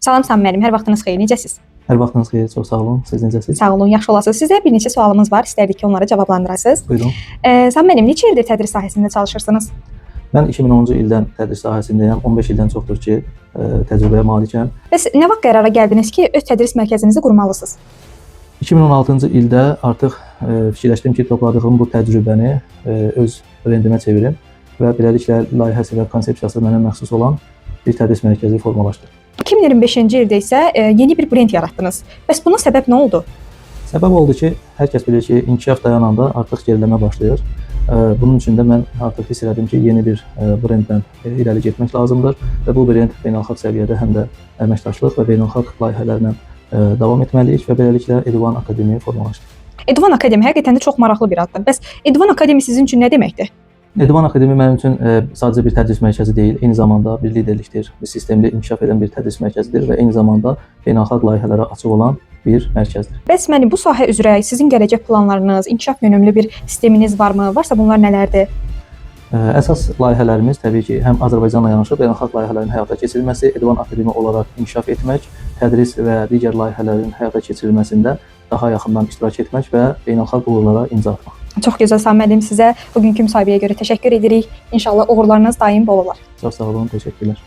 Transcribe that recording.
Salam Sami müəllim, hər vaxtınız xeyir. Necəsiz? Hər vaxtınız xeyir, çox sağ olun. Siz necəsiz? Sağ olun, yaxşı olasınız. Sizə bir neçə sualımız var. İstərdik ki, onlara cavablandırasınız. Buyurun. Sami müəllim, neçə ildir tədris sahəsində çalışırsınız? Mən 2010-cu ildən tədris sahəsindəyəm. 15 ildən çoxdur ki, təcrübəyə malikəm. Bəs nə vaxt qərara gəldiniz ki, öz tədris mərkəzinizi qurmalısınız? 2016-cı ildə artıq fikirləşdim ki, topladığım bu təcrübəni öz brendimə çevirim və beləliklə layihəsi və konsepsiyası mənə məxsus olan bir tədris mərkəzi formalaşdı. 2025-ci ildə isə yeni bir brend yaratdınız. Bəs buna səbəb nə oldu? Səbəb oldu ki, hər kəs bilir ki, inkişaf dayananda artıq geriləmə başlayır. Bunun üçün də mən artıq hiss elədim ki, yeni bir brendlə irəli getmək lazımdır və bu brend beynəlxalq səviyyədə həm də əməkdaşlıq və beynəlxalq layihələrlə davam etməliyik və beləliklə Eduvan Akademi formalaşdı. Eduvan Akademi həqiqətən də çox maraqlı bir addır. Bəs Eduvan Akademi sizin üçün nə deməkdir? Eduvan Akademi mənim üçün sadəcə bir tədris mərkəzi deyil, eyni zamanda bir liderlikdir, bir sistemli inkişaf edən bir tədris mərkəzidir və eyni zamanda beynəlxalq layihələrə açıq olan bir mərkəzdir. Bəs mənim bu sahə üzrə sizin gələcək planlarınız, inkişaf yönümlü bir sisteminiz varmı? Varsa bunlar nələrdir? Əsas layihələrimiz təbii ki, həm Azərbaycanla yanaşı beynəlxalq layihələrin həyata keçirilməsi, Eduvan Akademi olaraq inkişaf etmək, tədris və digər layihələrin həyata keçirilməsində daha yaxından iştirak etmək və beynəlxalq uğurlara imza atmaq. Çox gözəl Sami müəllim, sizə bugünkü müsahibəyə görə təşəkkür edirik. İnşallah uğurlarınız daim bol olar. Çox sağ olun, təşəkkürlər.